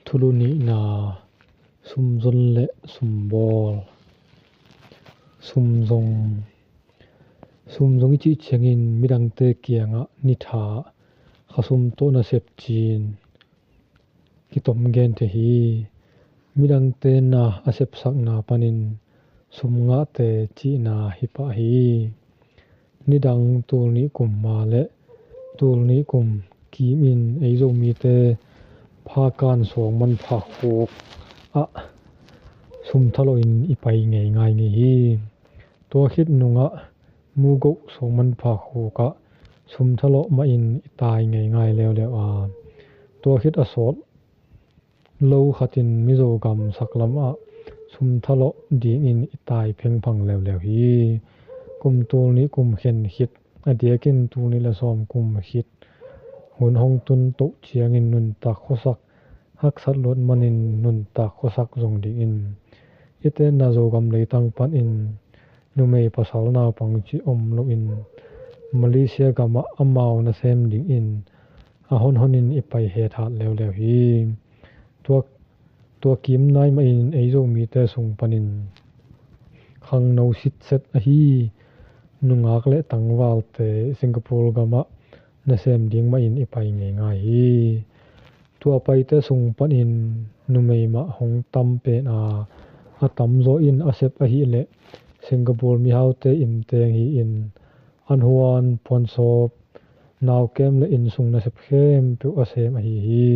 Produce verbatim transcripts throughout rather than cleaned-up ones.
Thulu nihna, sumzon le sumbawl. Sumzong. Sumzong i cih ciangin midangte kiangah nitha khasum tawh nasep cin kitom gen thei hi. Midangte na a sepsakna panin sum ngahte cihna hi pah hi. Nidang tul nih kum ma le tul nih kum kim in ei Zomite Phakan Suangmanpha khuk ah sum thaloh in i pai ngeingai ngei hi. Tua khit nungah Mugoh Suangmanpha khuk ah sum thaloh mah in i tai ngeingai leuleu a, tua khit a sawt lo khatin Mizo gam saklam ah sum thaloh dingin i tai phengphang leuleu hi. Kum tul nih kum khen khit, a diakin tul nih le sawm kum khit hun hong tun toh ciangin nuntak khuasak, haksat luat manin nuntak khuasak zong dingin i tenna Zogam leitang panin numei pasal naupang cih om loin Malaysia gamah amau nasem dingin a honhonin i pai hethat leuleu hi. Tua, tua kim nai mahin ei Zomite sung panin khangno sitset ahi nungak le tangvalte Singapore gamah nasem ding mahin i pai ngeingai hi. Tua paite sung panin numei mah hong tam pen a, a tamzaw in a sep ahih leh Singapore mihaute in teng hi-in an huan puansawp naukem le innsung nasep khempeuh a sem ahi hi.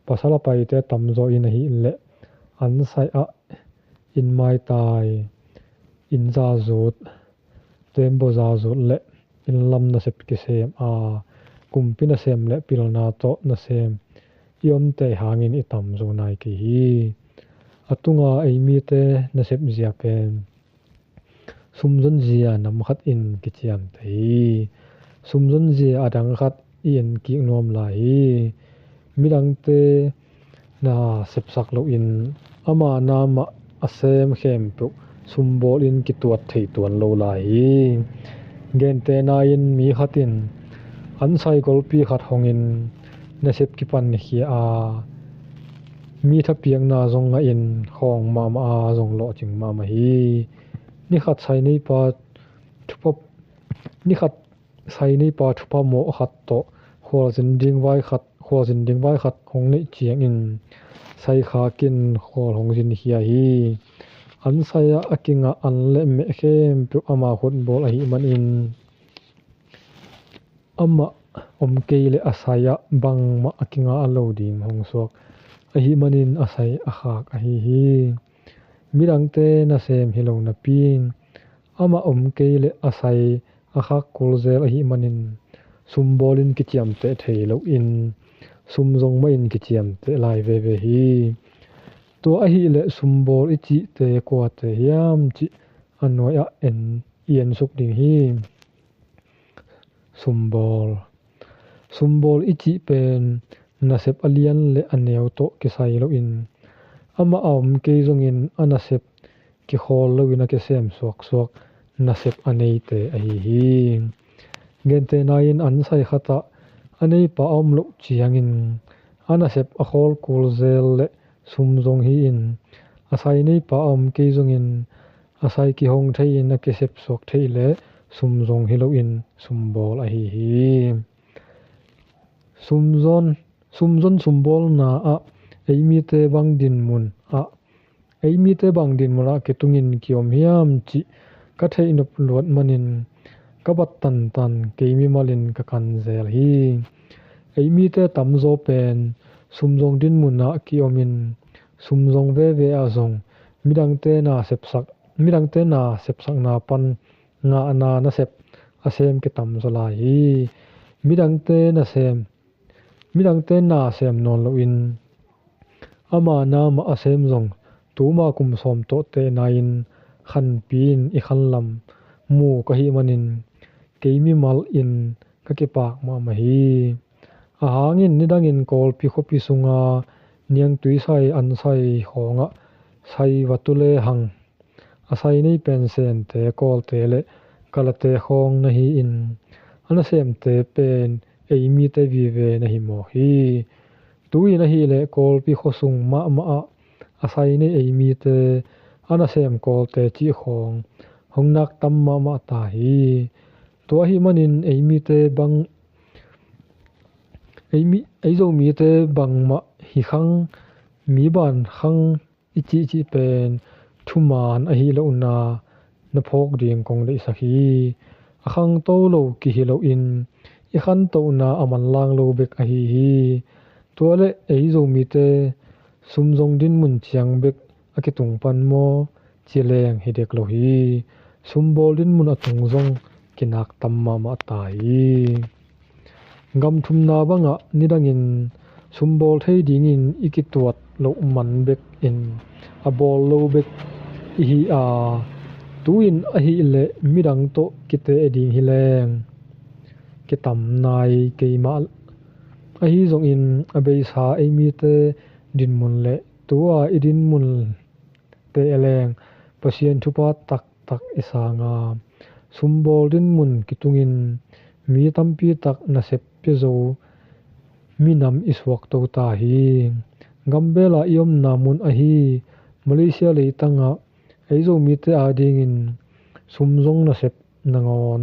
Pasal a paite tamzaw in ahih leh an sai ah inn maitai, inn zazut, tembaw zazut le innlam nasep kisem a, kumpi nasem le pilna tawh nasem i omte hangin i tamzaw nai kei hi. A tunga ei mite nasep zia pen sumzon zia nam khat in kiciamteh hi. Sumzon zia a dang khat i en kik nuam lai hi. Midangte na sepsak loin ama na mah a sem khempeuh sumbawl in kituat thei tuan lo lai hi. Gentehna in mi khat in an sai golpi khat hongin nasep kipankhia a, mi thapiakna zong ngahin khawng mahmah a, zong lawhcing mahmah hi. Ni khat sai neipa thupha, ni khat sai neipa thupha mawh khat tawh khualzin ding vai khat, khualzin ding vai khat hong neih ciangin sai khakin khual hong zinkhia hi. An sai ah a kingah an le meh khempeuh ama khutbawl ahih manin amah om kei le a sai ah bangmah a kingah a lo ding hong suak ahih manin a sai a khak ahi hi. Midangte nasem hi lo napi-in amah om kei le a sai a khak kul zel ahih manin sumbawl in kiciamteh thei loin sumzong mahin kiciamteh lai veve hi. Tua ahih leh sumbawl i cihte kuate hiam cih a nuai-ah en, i ensuk ding hi. Sumbawl. Sumbawl i cih pen nasep a lian le a neu tawh kisai loin amah a om kei zongin a nasep kikhawl loin a kisem suaksuak nasep a neite ahi hi. Gentehna in an sai khatah a neipa a om loh ciangin a nasep a khawl kul zel le sumzong hi-in a sai neipa a om kei zongin a sai kihong thei-in a kisep suak theih le sumzong hi loin sumbawl ahi hi. Sumzon, sumzon sumbawlna ah ei mite bang dinmun ah, ei mite bang dinmun ah kitungin kiom hiam cih ka theih nop luat manin ka bat tantan kei mimalin ka kan zel hi. Ei mite tamzaw pen sumzong dinmun ah kiomin sumzong veve ah zong midangte na sepsak, midangte na sepsakna pan ngahna nasep a sem kitamzaw lai hi. Midangte nasem, midangte nasem nawn loin ama na mah a sem zong tuma kum sawm tawh tehna-in khanpi-in i khanlam mu ka hih manin kei mimal in ka kipak mahmah hi. A hangin nidangin Kawlpi khuapi sunga niangtui sai an sai khawngah sai va tu lehang a sai nei pen Sente, Kawlte le Kalate khawng na hi-in a nasemte pen ei mite vive na hi mawk hi. Tu-in ahih leh Kawlpi khuasung mahmah ah a sai nei eimite, a nasem Kawlte cih khawng hong nak tam mahmah ta hi. Tua ahih manin eimite bang, eimi, ei Zomite bangmah hi khang, mi ban khang i cihcih pen thuman ahi lohna na phawk ding kong deihsak hi. A khangto lo kihi loin i khantohna a manlang lo bek ahi hi. Tua le ei Zomite sum zong dinmun ciang bek a kitung pan maw ci leng hi dek lo hi. Sumbawl dinmun a tung zong kinak tam mahmah ta hi. Gam thumna bangah nidangin sumbawl thei dingin i kituat loh man bekin a bawl lo bek i hi a, tu-in ahih leh midang tawh kiteh ding hi leng kitam nai kei mah. Ahi zongin a beisa eimite dinmun le tua i dinmun teh leng Pasian thupha taktak i sang a, sumbawl dinmun kitungin mi tampi tak nasep pia zo minam i suakto ta hi. Gambela i omna mun ahi Malaysia leitangah ei Zomite adingin sum zong nasep nangawn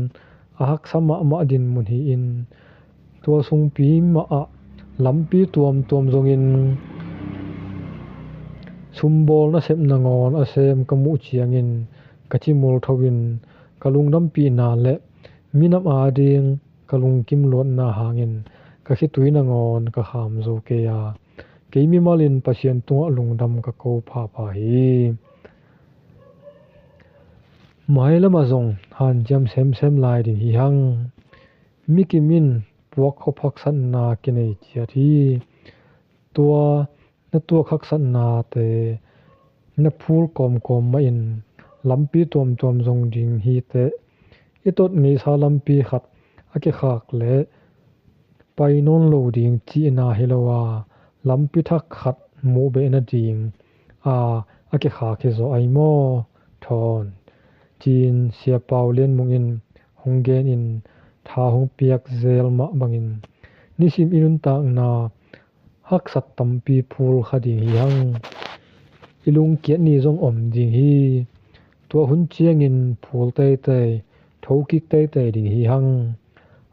a haksa mahmah dinmun hi-in, tua sungpi mahah lampi tuamtuam zongin sumbawl nasep nangawn a sem ka muh ciangin ka cimul tho-in ka lungdampihna le minam ading ka lungkim luatna hangin ka khitui nangawn ka kham zo kei a, kei mimalin Pasian tungah lungdam ka ko phapha hi. Mailamah zong hanciam semsem lai ding hi hang. Mikim in puak khop haksatna kinei ciat hi. Tua na tuak haksatnate na phul kawmkawm mahin lampi tuamtuam zong ding hi teh, i tot ngeisa lampi khat a kikhak leh pai nawn lo ding cihna hi lo a, lampi thak khat muh beh nading a, a kikhak hi zaw ai maw? Thawn, ci-in Sia Pau Lian Mung in hong genin tha hong piak zel mah bangin nisim i nuntakna haksat tampi phul kha ding hi hang. I lungkiat ni zong om ding hi. Tua hun ciangin phul teitei, thokik teitei ding hi hang.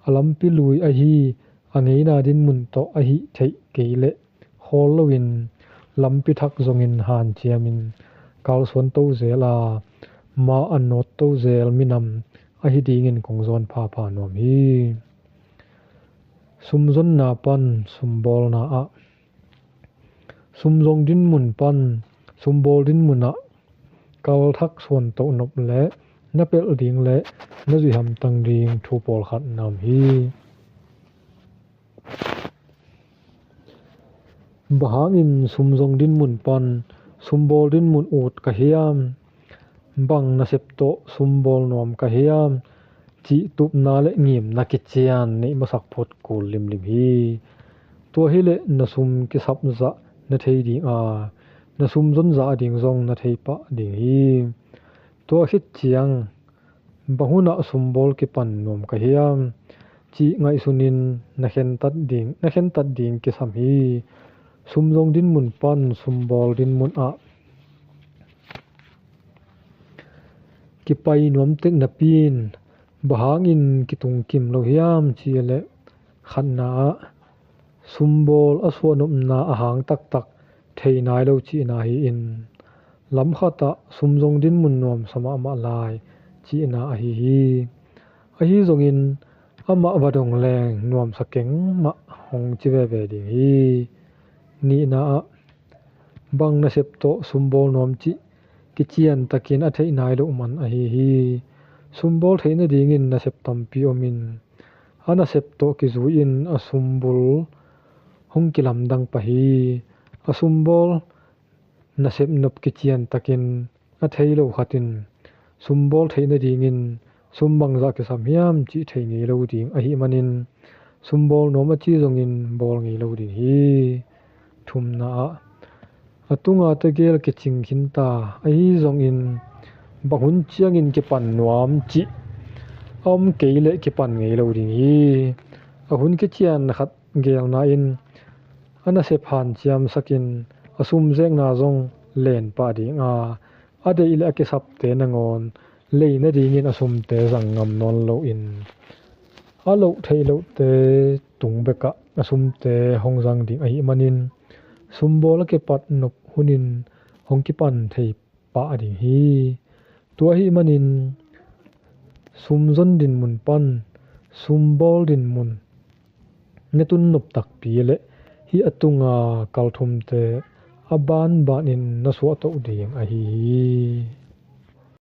A lampi lui ahi a ngeina dinmun tawh ahi theih kei leh khawl loin lampi thak zongin hanciamin kalsuan to zel a, ma a nawt to zel minam ahi dingin kong zawn phapha nuam hi. Sumzonna pan sumbawlna ah, sumzong dinmun pan sumbawl dinmun ah kalthak suantoh nop le na pelh ding le na zuih hamtang ding thu pawlkhat na om hi. Bang hangin sumzong dinmun pan sumbawl dinmun ut ka hiam? Bang nasep tawh sumbawl nuam ka hiam? Cih tupna le ngimna kician neih masak phot kul limlim hi. Tua hileh na sum kisap zah na thei ding a, na sumzon zah ding zong na thei pah ding hi. Tua khit ciang bang hunah sumbawl kipan nuam ka hiam cih ngaihsunin na khentat ding, na khentat ding kisam hi. Sumzong dinmun pan sumbawl dinmun ah kipai nuam tek napi in bang hangin kitung kim lo hiam cih leh, khatna ah sumbawl a suahnopna a hang taktak thei nai lo cihna hi-in, lam khatah sumzong dinmun nuamsa mahmah lai cihna ahi hi. Ahi zongin amah va dong leng nuamsa keng mah hong ci veve ding hi. Nihna ah bang nasep tawh sumbawl nuam cih kician takin a theih nai loh man ahi hi. Sumbawl theih nadingin nasep tampi omin a nasep tawh kizui-in a sumbul hong kilamdang pah hi. A sumbawl nasep nop kician takin a thei lo khat in sumbawl theih nadingin sum bangzah kisam hiam cih thei ngei lo ding ahih manin sumbawl nuam a ci zongin bawl ngei lo ding hi. Thumna ah a tunga tegel kicing khinta ahi zongin bang hun ciangin kipan nuam cih a om kei leh kipan ngei lo ding hi. A hun kician khat gelna in a nasep hanciamsakin a sumzekna zong len pah ding a, a deih le a kisapte nangawn lei nadingin a sumte zang ngam nawn loin a loh theih lohte tung bekah a sumte hong zang ding ahih manin sumbawl a kipat nop hunin hong kipan thei pah ding hi. Tua ahih manin sumzon dinmun pan sumbawl dinmun na tun nop takpi le hih a tunga kalthumte a banbanin na suahtoh ding ahi hi.